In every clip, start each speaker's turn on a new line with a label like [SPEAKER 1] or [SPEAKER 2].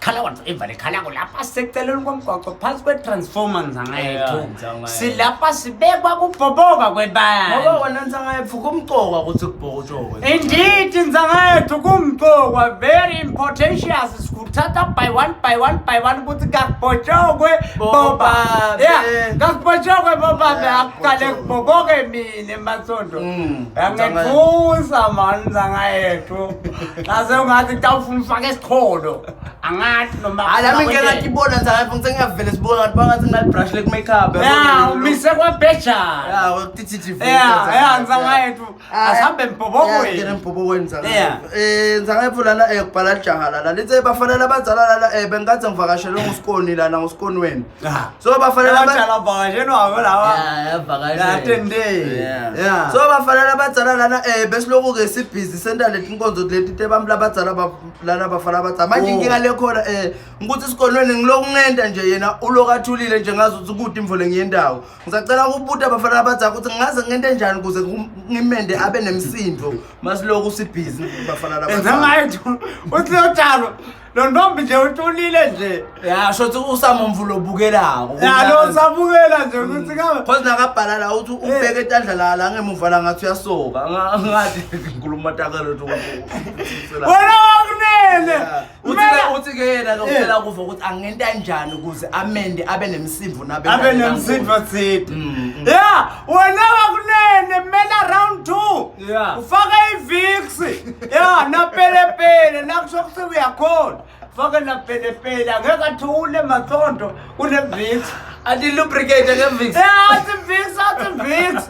[SPEAKER 1] Khala whatever lekhalako lapha seceleni komgwaqo phansi kwe-transformer nzangayethu.
[SPEAKER 2] Yeah, Nzangayethu.
[SPEAKER 1] Silapha sibekwa kubhoboka kwebandla.
[SPEAKER 2] Ngoba wena Nzangayethu kumcoka ukuthi kubhokotshokwe.
[SPEAKER 1] Indeed Nzangayethu kumcoka very importantious sikuthatha by one by one by one ukuthi kakubhotshokwe boba.
[SPEAKER 2] Bobabe.
[SPEAKER 1] Yeah, kakubhotshokwe bobabe
[SPEAKER 3] Yeah,
[SPEAKER 1] akuqale
[SPEAKER 3] kubhotshokwe.
[SPEAKER 1] kubhoboke mina Masondo. Yangethusa man Nzangayethu. Ngase ungathi tawufuna ufake esikholo. Angathi noma
[SPEAKER 2] Hayi nami ngike ngatibona Nzangayethu ngithe ngiyavele sibuka ngathi bangathi nginalibrush le ku-makeup.
[SPEAKER 1] Yeah, umise kwabhejana.
[SPEAKER 2] Ya, wakuthithi
[SPEAKER 1] Yeah, yeah Nzangayethu. Asihambe mbhobokweni.
[SPEAKER 3] Ngene mbhobokweni
[SPEAKER 1] Yeah.
[SPEAKER 3] Nzangayethu. Nzangayethu lana kubhala lijaha lana. Lithe bafanele abadzala lana bengathi ngivakashelwe nguSikoni lana nguSikoni wenu.
[SPEAKER 1] Ah.
[SPEAKER 3] So bafanele aba-
[SPEAKER 1] Abadala bavakashelwako laba.
[SPEAKER 2] yavakashela.
[SPEAKER 1] Atende. Yeah.
[SPEAKER 3] So bafanele abadzala lana besiloku ke sibhizi senta leti nkonzo leti tebantfu labadzala lana bafana abadzala. Manje
[SPEAKER 1] Oh.
[SPEAKER 3] inkinga lekhona ukuthi sikolweni ngiloku ngenta nje yena uloku athulile nje ngazi ukuthi kude imvo lengiyendawo. Ngisacela ukubuta abafana abadzala ukuthi ngingaze ngente njani ukuze ngimende abe nemsindo masiloku sibhizi bafana labadzala.
[SPEAKER 1] Nzangayethu uthi lotshalo lo ntombi nje utulile nje.
[SPEAKER 2] Ya, shothi usamomvulo obukelako.
[SPEAKER 1] Ya lo sabukela nje ukuthi kabe
[SPEAKER 3] Cause nakabhala la uthi ubheke etandla la la ngemuva la ngathi uyasoka.
[SPEAKER 2] Ngathi ngikhuluma takelo nje.
[SPEAKER 1] wena wakunene.
[SPEAKER 2] Uthi ke yena ke ucela kuva ukuthi angenta njani ukuze amende abe nemsindo nabe
[SPEAKER 1] Abe nemsindo tsite. Ya wena wakunene mela round 2.
[SPEAKER 2] Yeah.
[SPEAKER 1] Ufaka iVicks. Ya napelepele nakusho ukuthi uyakhona. Faka napelepele angeke athule Masondo kune Vicks.
[SPEAKER 2] Athi lubricate ke Vicks.
[SPEAKER 1] Ya athi Vicks athi Vicks.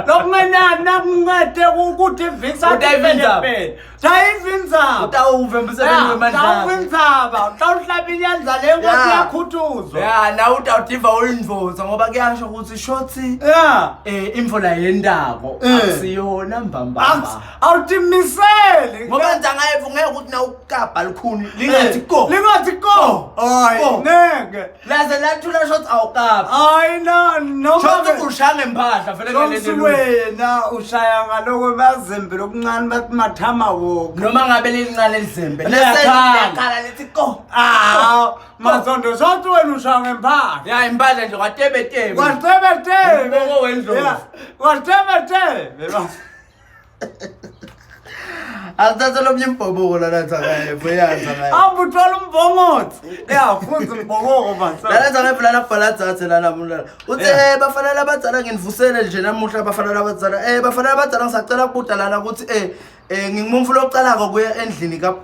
[SPEAKER 1] Lokungenani nakuncede ukuthi Vicks athi
[SPEAKER 2] Utayivinza.
[SPEAKER 1] pelepele. Tayivinza.
[SPEAKER 2] Utawuva emsebenzini wemandla.
[SPEAKER 1] Tawuvinzaba, tawuhlaba inyanza leyo ngoba
[SPEAKER 3] Yeah.
[SPEAKER 1] uyakhuthuzwa.
[SPEAKER 2] Ya, nawe utawudiva uyindvodza ngoba kuyasho ukuthi shothi
[SPEAKER 1] Yeah.
[SPEAKER 2] imvula yendako akusiyona mbambamba.
[SPEAKER 1] Awutimiseli.
[SPEAKER 2] Ngoba Nzangayethu ngeke ukuthi na ukukabha lukhuni lingathi go.
[SPEAKER 1] Lingathi go. Hayi,
[SPEAKER 2] Go.
[SPEAKER 1] ngeke.
[SPEAKER 2] Laze lathula shothi awukabha.
[SPEAKER 1] Hayi na noma
[SPEAKER 2] Shothi ushaya ngempahla vele
[SPEAKER 1] Shothi wena ushaya ngaloko bazembe lokuncane bathi mathama woke.
[SPEAKER 2] Noma ngabe lelincane lizembe
[SPEAKER 3] Liyakhala.
[SPEAKER 2] liyakhala lithi go.
[SPEAKER 1] Ah, Masondo shothi wena ushaya ngempahla.
[SPEAKER 2] Ya impahla nje kwatebetebe.
[SPEAKER 1] Kwatebetebe.
[SPEAKER 2] Umboko wendlovu.
[SPEAKER 1] Yeah, Kwatebetebe.
[SPEAKER 3] Asithathe lomnye umbhoboko lana Nzangayethu ya Nzangayethu.
[SPEAKER 1] Hamba uthola umbhongotsi. Ya, funza umbhongoko Masondo.
[SPEAKER 3] Lana Nzangayethu lana kubhala dzathe lana mulala. Uthi bafana labadzala nginivusele nje namuhla bafana labadzala. Bafana labadzala ngisacela ukubuta lana ukuthi ngingumfu lokucalako kuya endlini ka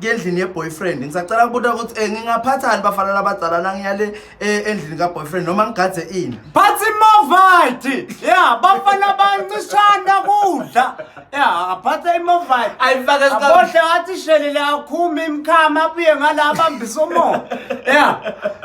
[SPEAKER 3] endlini ye-boyfriend. Ngisacela ukubuta ukuthi ngingaphathani bafana labadzala nangiyale endlini ka-boyfriend noma ngigadze ini.
[SPEAKER 1] Phathi imovite. Ya, bafana bancishana kudla. Ya, aphathe imovite.
[SPEAKER 2] Ayifake esikhawu-
[SPEAKER 1] Abohle athi shelele akhumi imkhama abuye ngala abambise umoya. Ya.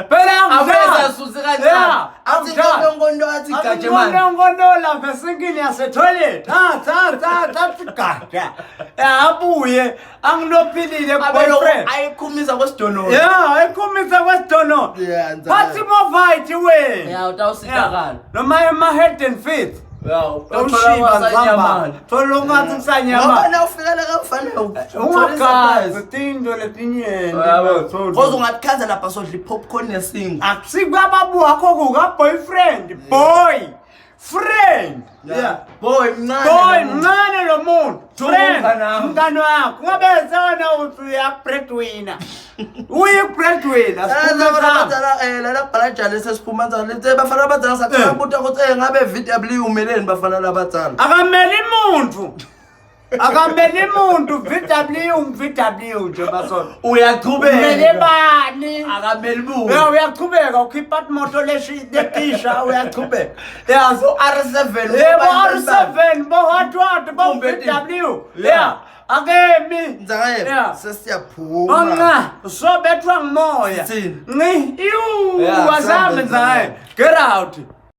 [SPEAKER 1] Phela
[SPEAKER 2] Abuye
[SPEAKER 1] angidlali.
[SPEAKER 2] sasusi kanjani?
[SPEAKER 1] Ya,
[SPEAKER 3] Athi
[SPEAKER 1] angidlali.
[SPEAKER 3] nkonto athi gaje manje.
[SPEAKER 1] Nkonto lapha esinkini yasetoilet. Athi athi athi athi gaja. Ya, abuye angilophilile
[SPEAKER 2] Abelokhu
[SPEAKER 1] boyfriend.
[SPEAKER 2] ayikhumisa kwesidonono.
[SPEAKER 1] Ya, ayikhumisa kwesidonono.
[SPEAKER 3] Yeah, Nzangayethu.
[SPEAKER 1] Phathi imovite wena.
[SPEAKER 2] Ya utawusitakala.
[SPEAKER 1] Noma ema head and feet.
[SPEAKER 2] Ya
[SPEAKER 1] Ushiba nzamba. Thola ungathi
[SPEAKER 3] Ngoba
[SPEAKER 1] kusanyama.
[SPEAKER 3] na ufika la kakufanele
[SPEAKER 1] Ungagazi tinto letinyenti.
[SPEAKER 2] Cause ungatikhanza lapha sodla i-popcorn nesingo.
[SPEAKER 1] Akusikwababu wakho kuka boyfriend, boy. Friend.
[SPEAKER 2] Yeah. Boy mncane.
[SPEAKER 1] Boy,
[SPEAKER 2] lo muntu.
[SPEAKER 1] mncane lo muntu.
[SPEAKER 2] Thunga
[SPEAKER 1] Friend,
[SPEAKER 2] umngani wakho.
[SPEAKER 1] Umngani wakho. Ungabe sewena uthi uya breadwinner. Uyi breadwinner.
[SPEAKER 3] Lana kubhala njalo sesiphuma nzalo lithe bafana abadzala sacela ukubuta ukuthi ngabe VW umeleni bafana labadzala.
[SPEAKER 1] Akameli muntu. Akameli muntu VW VW nje Masondo.
[SPEAKER 2] Uyachubeka.
[SPEAKER 1] Umele bani?
[SPEAKER 2] Akameli muntu.
[SPEAKER 1] Ya uyachubeka ukhipha imoto leshi letisha uyachubeka. Ya so
[SPEAKER 2] R7.
[SPEAKER 1] Yebo R7 bo what what bo
[SPEAKER 2] Kumbe
[SPEAKER 1] VW.
[SPEAKER 2] Yeah.
[SPEAKER 1] Yeah. Akemi.
[SPEAKER 3] Nzangayethu
[SPEAKER 1] Yeah.
[SPEAKER 3] sesiyaphuma.
[SPEAKER 1] Onqa sobethwa ngumoya.
[SPEAKER 3] Sithini?
[SPEAKER 1] Nci. Iyu
[SPEAKER 2] Yeah,
[SPEAKER 1] asambe
[SPEAKER 3] sihambe
[SPEAKER 1] Nzangaye. Get out.